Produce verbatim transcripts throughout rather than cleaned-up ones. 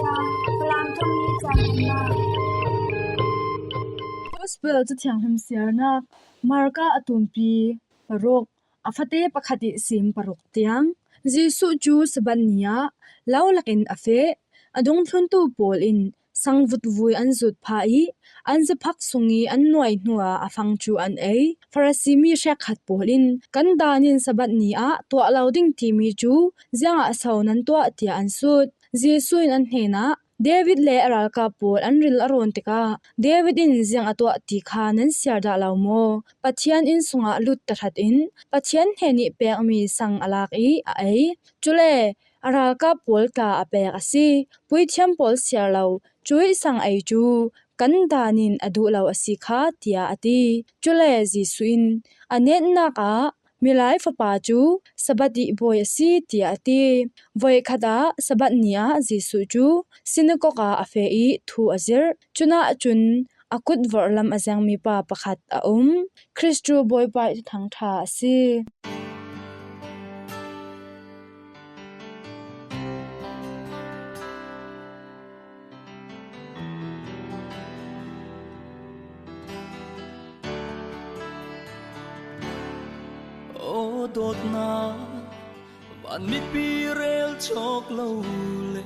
Falam thawmmi caan umnak. Gospel Cathianghlim siarnak, Marka a tumpi paruk, a fate pakhat i sim paruk tiang. Jesuh cu Sabbath ni ah lo lakin a feh. A dungthluntu pawl in sangvut vui an zut pha i an zaphak sung i an nuai hnuah a fang cu an ei. Farasi mi hrekkhat pawl in, "Kan Daan in Sabbath ni ah tuah lo ding timi cu ziangah so nan tuah?" tiah an sut. Jesuh in an hnenah, "David le a ralkap pawl an ril a rawn tikah David in ziang a tuah ti kha nan siar dah lo maw? Pathian inn sungah lut tahratin Pathian hnen i pekmi sang a lak i a ei. Cule a ralkap pawl tla a pek a si. Puithiam pawl siar lo cuih sang ei cu kan Daan in a duh lo a si kha," tiah a ti. Cule Jesuh in, "A netnak ah Milai Fapa cu Sabbath i bawi a si," tiah a ti. Voikhat ah Sabbath ni ah Jesuh cu sinakok ah a feh i thu a zirh. Cunah cun a kut vorhlam a zengmi pa pakhat a um. Khrih cu Bawipa i Thuthang ṭha a si. Aw dawtnak, van mipi rel cawk lo le,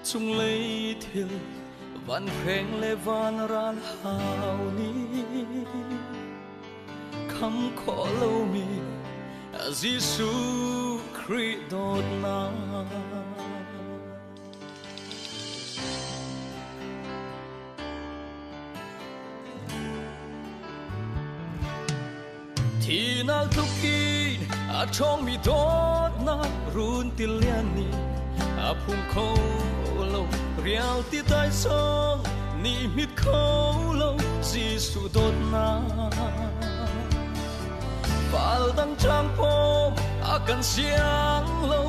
cunglei thil, van hreng le van ral hau nih, kham khawh lomi Jesuh Khrih dawtnak. Thihnak tluk in a ṭhawngmi dawtnak, run tilian nih a phung kho lo, rial ti tai zong nih hmit kho lo Jesuh dawtnak. Fal dang ṭang pawm a kan siang lo,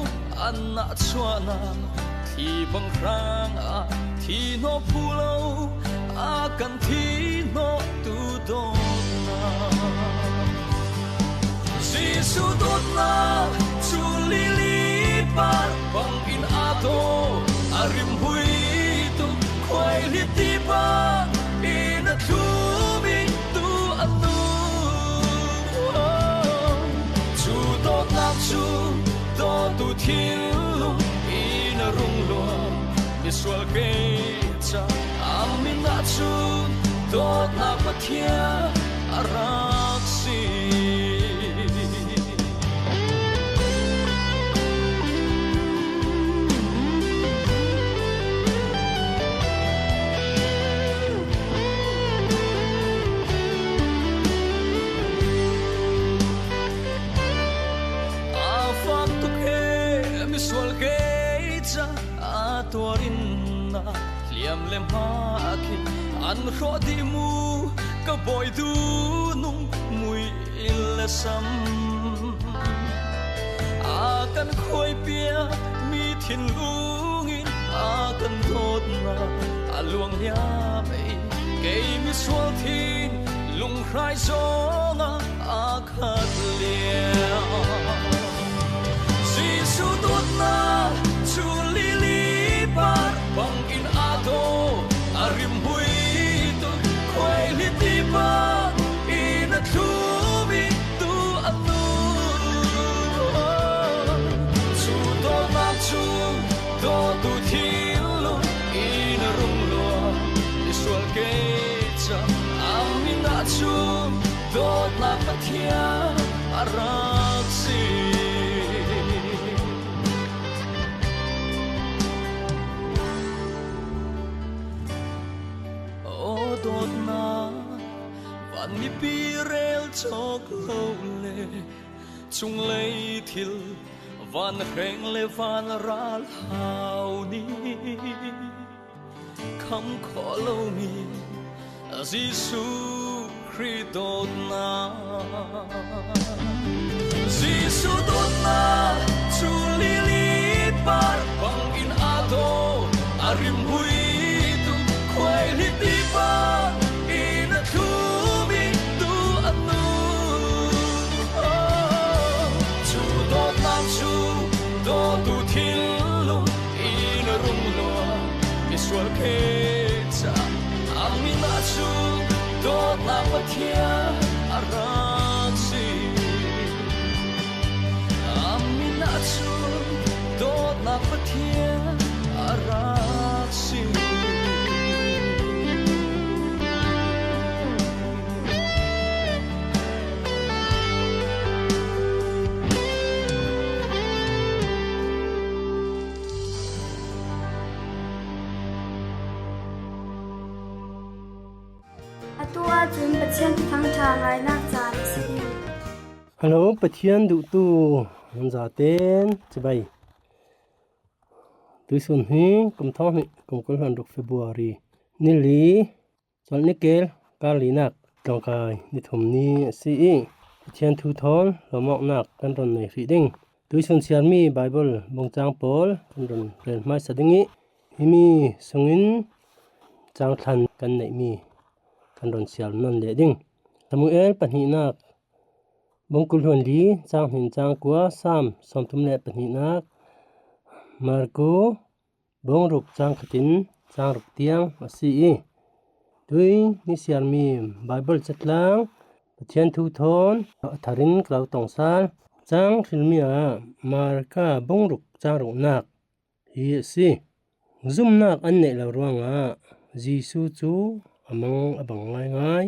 an nahchuahnak thi bang hrangah thi hnawh phu lo, a kan thi hnawhtu dawtnak. Jesuh dawtnak cu lili par bangin aa daw, a rimhmui tuk khuaihlit ti bangin a thlum i tu a nu. Cu dawtnak cu dawtu thinlung in a rung luang. Misual ke ca a min ah cun dawtnak Pathian a rak si. A fak tuk he misual ke ca aa tuar in, hliam le hma khi an hrawh dih mu, ka bawi duhnung mui le sam. A kan khuaipiak mi thinlung in a kan dawtnak a luang hliam ei, kei misual thinlung hrai zongah a khat liam. Jesuh dawtnak cu lili par bangin aa daw, a rimhmui tuk khuaihlit ti bangin a thlum i tu a nu. Cu dawtnak cu dawtu thinlung in a rung luang. Misual ke ca a min ah cun dawtnak Pathian a rak si. Aw dawtnak, van mipi rel cawk lo le, cunglei thil, van hreng le van ral hau nih, kham khawh lomi Jesuh Khrih dawtnak. Jesuh dawtnak cu lili par bangin aa daw, a rimhmui tuk khuaihlit ti bangin a thlum i tu a nu. Cu dawtnak cu dawtu thinlung in a rung luang. A min ah cun dawtnak Pathian a rak si. A min ah cun dawtnak Pathian a rak si. Atu ahcun Pathian Thuthang ṭha ngainak caan a si. Hello, Pathian duhtu nan zaten cibai. Tuisun hi kum thawng hnih kum kul hluan ruk February ni li, Cawlhnikel kar linak tlawngkai ni thum ni a si i, Pathian thu thawn lawmawknak kan run nei hrih ding. Tuisun siarmi Baibal bungcang pawl kan run rel hmaisa ding i, himi sungin cang thlan kan neihmi kan run siar nawn leh ding. Samuel pahnihnak bung kul hluan li, cang hnih in cang kua, Salm sawmthum le pahnihnak, Marku bung ruk cang khat in cang ruk tiang a si i, tui ni siarmi Baibal catlang Pathian thu thawn a thar in ka lo tong sal. Cang hrilmi ah Marka bung ruk cang ruknak hi a si. Zumnak an neih lo ruangah Jesuh cu a mang a bang ngaingai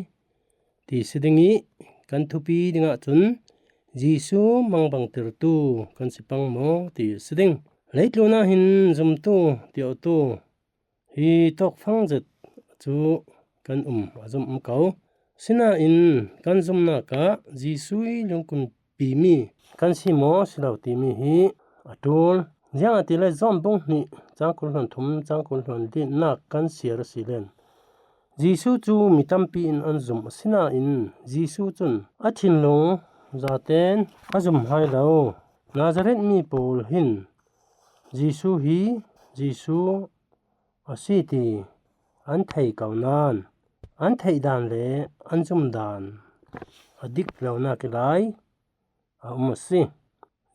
ti si ding i, kan thupi dingah cun Jesuh mangbangtertu kan si pang maw ti si ding. Leitlun ah hin zumtu, tiawhtu hi tawkfang zet cu kan um, a zum um ko. Sinain kan zumnak ah Jesuh i lungkunpimi kan si maw si lo timi hi a ṭul. Ziangahtile John bung hnih cang kul hluan thum, cang kul hluan linak kan siar a si len, Jesuh cu mi tampi in an zum, asinain Jesuh cun a thinlung zaten a zum hai lo. Nazareth mi pawl hin Jesuh hi Jesuh a si ti an thei ko nain, an theih dan le an zum dan a dik lonak i lai a um a si.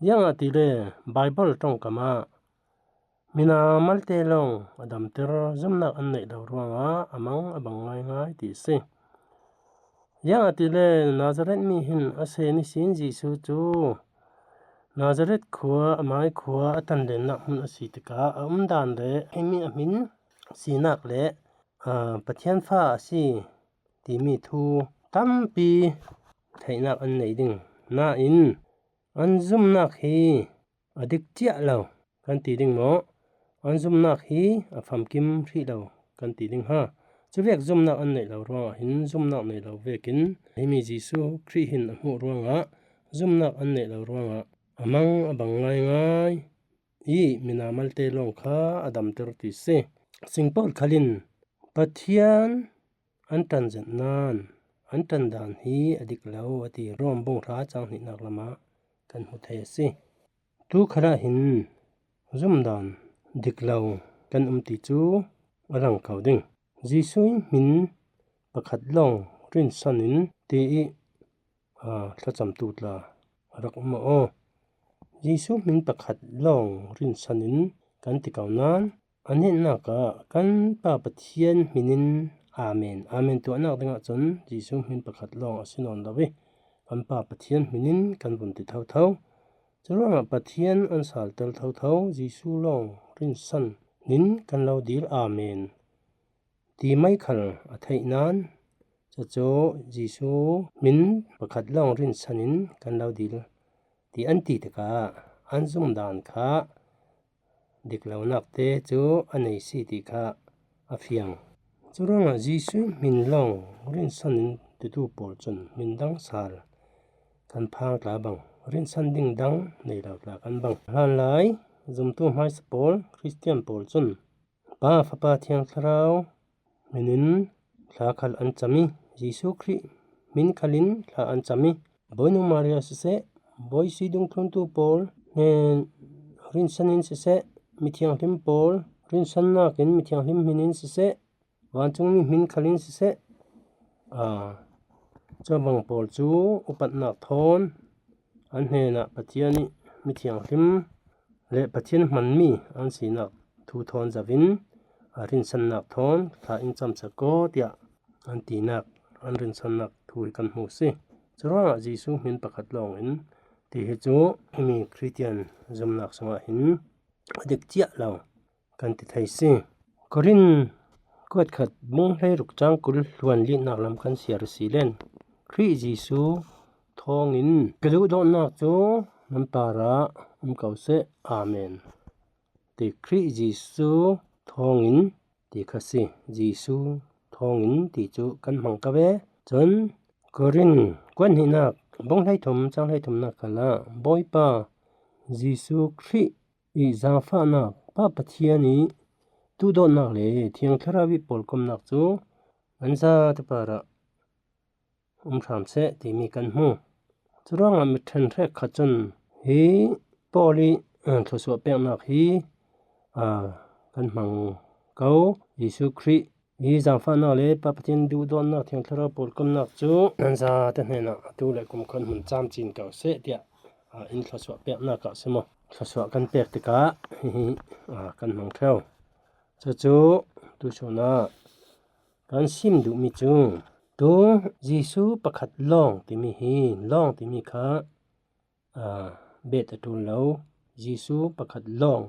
Ziangahtile Baibal ṭongkam ah mina malte lawng a damter, zumnak an neih lo ruangah a mang a bang ngaingai ti a si. Ziangahtile Nazareth mi hin a sen ihsin Jesuh cu Nazareth khua, a mai khua, a tanlennak hmun a si tikah a umdan le himi a hmin sinak le, aa, Pathian fa a si timi thu tampi theihnak an nei ding. Nain an zumnak hi a dik ciah lo kan ti ding maw? An zumnak hi a famkim hrih lo kan ti ding ha. Cuvek zumnak an neih lo ruangah hin zumnak nei lo vekin himi Jesuh Khrih hin a hmuh ruangah zumnak an neih lo ruangah a mang a bang ngaingai i mina malte lawng kha a damter ti si. Singpawl khal in Pathian an ṭan zet nain an ṭan dan hi a dik lo a ti. Rom bung hra cang hnihnak lamah kan hmu thei a si. Tu khalah hin zumdan dik lo kan um ti cu a lang ko ding. Jesuh hmin pakhat lawng rinsan in ti i, aa, thlacamtu tla a rak um aw. Jesuh hmin pakhat lawng rinsan in kan ti ko nain, a netnak ah kan Pa Pathian hmin in Amen, Amen tuahnak dingah cun Jesuh hmin pakhat lawng a si nawn lo i, kan Pa Pathian hmin in kan vun ti thotho. Curuangah Pathian an salter thotho, Jesuh lawng rinsan in kan lo dil, Amen ti mai khal a theih nain, cucu Jesuh hmin pakhat lawng rinsan in kan lo dil ti an ti tikah an zumdan kha dik lonak te cu a nei si ti kha a fiang. Curuangah Jesuh hmin lawng rinsan in titu pawl cun hmin dang sal kan phang tla bang, rinsan ding dang nei lo tla kan bang. Hlanlai zumtu hmaisa pawl, Khristian pawl cun Pa, Fapa, Thiang Thlarau hmin in thla khal an cam i, Jesuh Khrih hmin khal in thla an cam i, Bawinu Maria siseh, Bawi si dungthluntu pawl hnen rinsan in siseh, mithianghlim pawl rinsannak in mithianghlim hmin in siseh, vancungmi hmin khal in siseh, aa, cubang pawl cu upatnak thawn an hnenah Pathian i mithianghlim le Pathian hmanmi an sinak thu thawn zoh in a rinsannak thawn thla in camsak aw tiah an tinak, an rinsannak thu hi kan hmu si. Curuangah Jesuh hmin pakhat lawngin ti hi cu himi Khristian zumnak sungah hin a dik ciah lo kan ti thei si. Korin kuatkhat bung hleiruk cang kul hluan lihnak lam kan siar si len, Khrih Jesuh thawngin ka duhdawtnak cu nan parah um ko seh. Amen. Ti Khrih Jesuh thawngin ti kha si. Jesuh thawngin ti cu kan hmang ka ve. Cun Korin kuat hnihnak bung hleithum cang hleithumnak khalah Bawipa Jesuh Khrih i zaangfahnak, Pa Pathian i duhdawtnak le Thiang Thlarau i pawlkomnak cu nan zate parah um hram seh timi kan hmu. Curuangah mi ṭhenhrek khat cun hi Paul i, eh, thluasuah peknak hi, ah, kan hmang ko. Jesuh Khrih hi zaangfahnak le Pa Pathian duhdawtnak, Thiang Thlarau pawlkomnak cu nan zate hnenah atu le kumkhua hmun camcin ko seh tiah, ah, in thluasuah peknak ah si maw? Thluasuah kan pek tikah hihi, ah, kan hmang ṭheo. Cucu tusun ah kan sim duhmi cu tu Jesuh pakhat lawng timi hi, lawng timi kha, aa, bet a ṭul lo. Jesuh pakhat lawng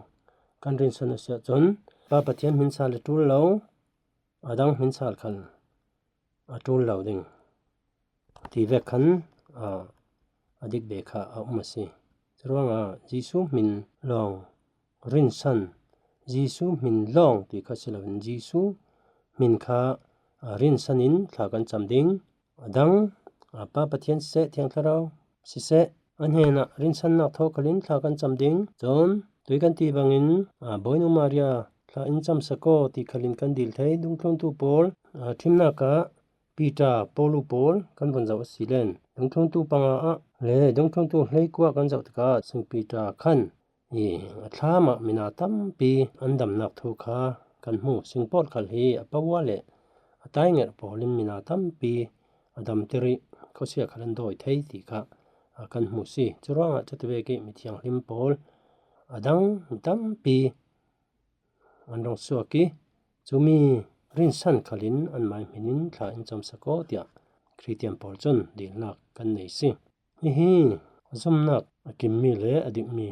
kan rinsan a si ahcun Pa Pathian hmin sal a ṭul lo, a dang hmin sal khal a ṭul lo ding ti vek khan, aa, a dik ve kha a um a si. Curuangah Jesuh hmin lawng rinsan, Jesuh hmin lawng ti kha si loin Jesuh hmin kha, aa, rinsan in thla kan cam ding. A dang, aa, Pa Pathian siseh, Thiang Thlarau siseh, a hnenah rinsannak thaw khalin thla kan cam ding. Cun tui kan ti bangin, aa, Bawinu Maria thla in camsak aw ti khalin kan dil thei. Dungthlungtu pawl, aa, ṭhimnak ah Piter, Paulu pawl kan vun zoh a si len, dungthlungtu panga ah le dungthlungtu hleikua kan zoh tikah Sing Piter khan i a thlam ah mina tampi an damnak thu kha kan hmu. Sing pawt khal hi a paua le a taingerh pawl in mina tampi a damter i khuasia khal an dawi thei ti kha, a, kan hmu si. Curuangah cutivek i mithianghlim pawl a dang mi tampi an rung suak i cumi rinsan khalin anmai hmin in thla in camsak aw tiah Khristian pawl cun dilnak kan nei si. Hihi zumnak a kimmi le a dikmi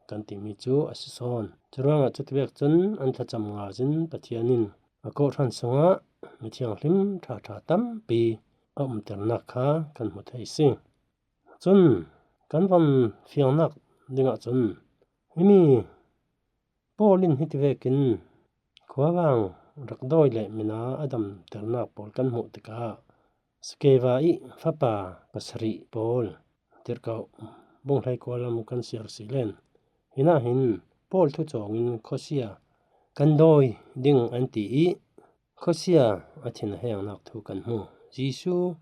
kan timi cu a si sawn. Curuangah cutivek cun an thlacam ngazin Pathian in a kawhhran sungah mithianghlim ṭhaṭha tampi a umternak kha kan hmu thei si. Cun kan van fiangnak dingah cun himi Paul in hitivekin khuavang rak dawi le mina a damternak pawl kan hmuh tikah Skeva i fapa pasarih pawl, tirhkoh bung hleikua lam kan siar si len, hinah hin Paul thu cawngin khuasia kan dawi ding an ti i khuasia a thin a hengnak thu kan hmu. Jesuh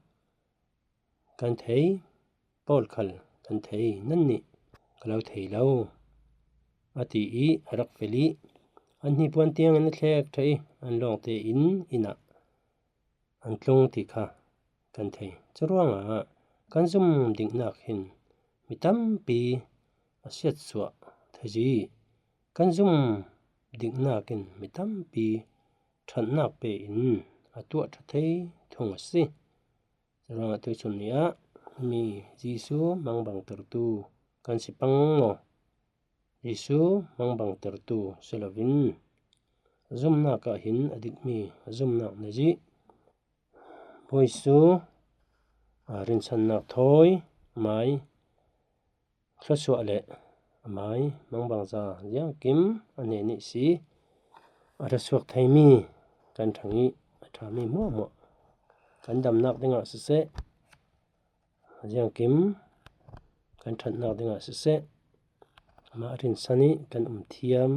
kan thei, Paul khal kan thei, nannih ka lo thei lo, a ti i a rak fel i an hnipuan tiangin a thlek ṭha i an lawngte in inn ah an tlung ti kha kan thei. Curuangah kan zum diknak hin mi tampi a siatsuah thei i kan zum diknak in mi tampi ṭhatnak pe in a tuah ṭha thei thung a si. Curuangah tuisun ni ah mi Jesuh mangbangtertu kan si pang maw? Jesuh mangbangtertu si loin zumnak ah hin a dikmi zumnak nei i Bawisu, aa, rinsannak thawi mai thluasuah le amai mangbangza ziangkim a hnen ihsi a ra suak theimi kan ṭhang i a ṭhami hmuahhmuah kan damnak dingah siseh, ziangkim kan ṭhatnak dingah siseh, amah rinsan i kan um thiam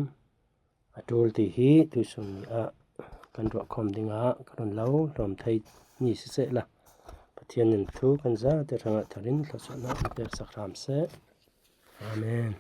a ṭul ti hi tuisun ni ah kan ruahkhawm dingah ka run lo hlawm thei ni siseh la, Pathian in thu kan zate hrangah tharin thluasuahnak in peksak hram seh. Amen.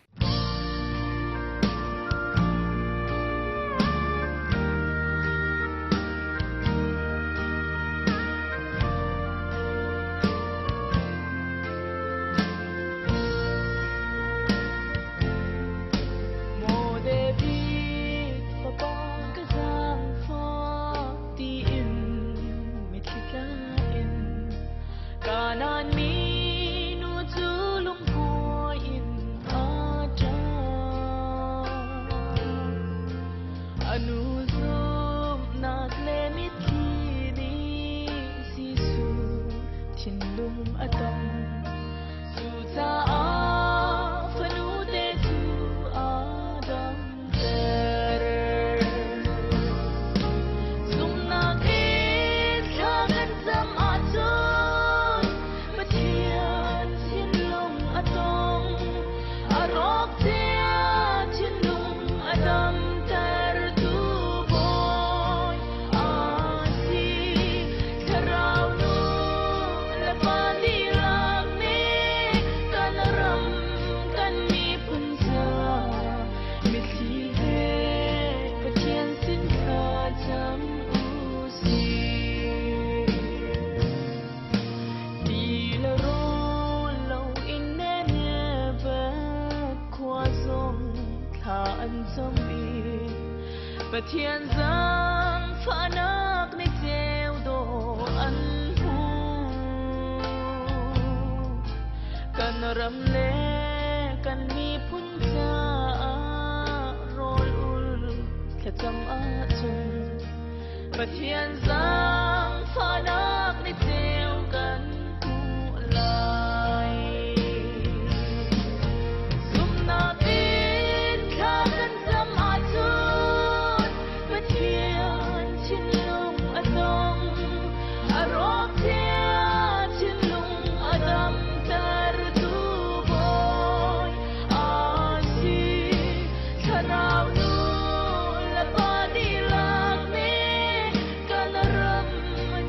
Pathian zaangfahnak ni ceu dawh an hmu. Kan ram le kan miphun caah rawl ul thlacam ahcun Pathian zaangfahnak ni ceu kan hmuh lai. Zumhnak in thla kan cam ahcun Pathian thinlung a tong, a rawk cia thinlung a damtertu bawi a si. Thlarau nu le pa dihlak nih kan ram,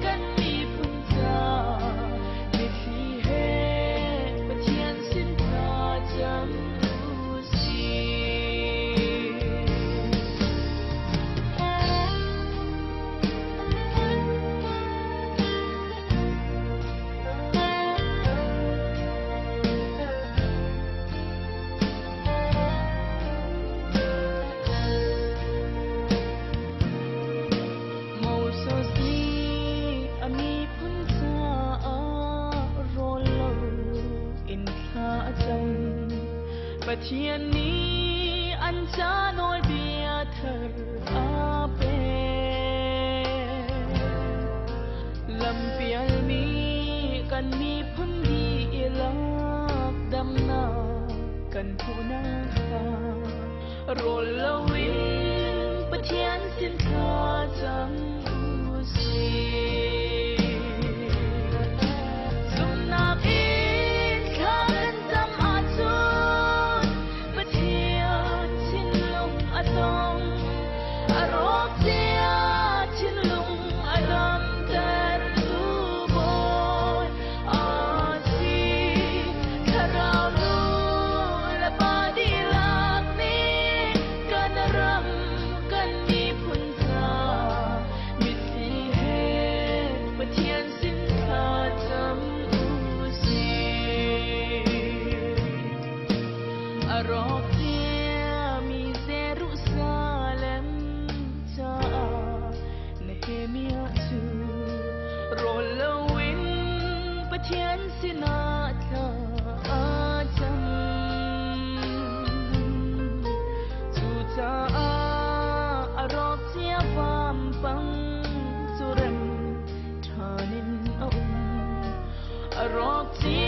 kan miphun ca mitthli he Pathian sin thlacam u si. Moses nih a miphun caah rawl lo in thla a cam. Pathian nih an ca nawlbia thar a pek. Lampial nih kan miphun dihlak damnak kan hmuhnak kha rawl loin Pathian sin thlacam u si. Zumhnak in thla kan cam ahcun Pathian thinlung a tong, a rawk cia thinlung a damtertu bawi a si. Thlarau nu le pa dihlak nih kan ram, kan miphun ca mitthli he Pathian sin thlacam u si. A rawk ciami Jerusalem caah Nehemiah cu rawl loin Pathian sinah thla a cam. Cucaah a rawk cia vampang cu rem ṭhan in a um. A rawk cia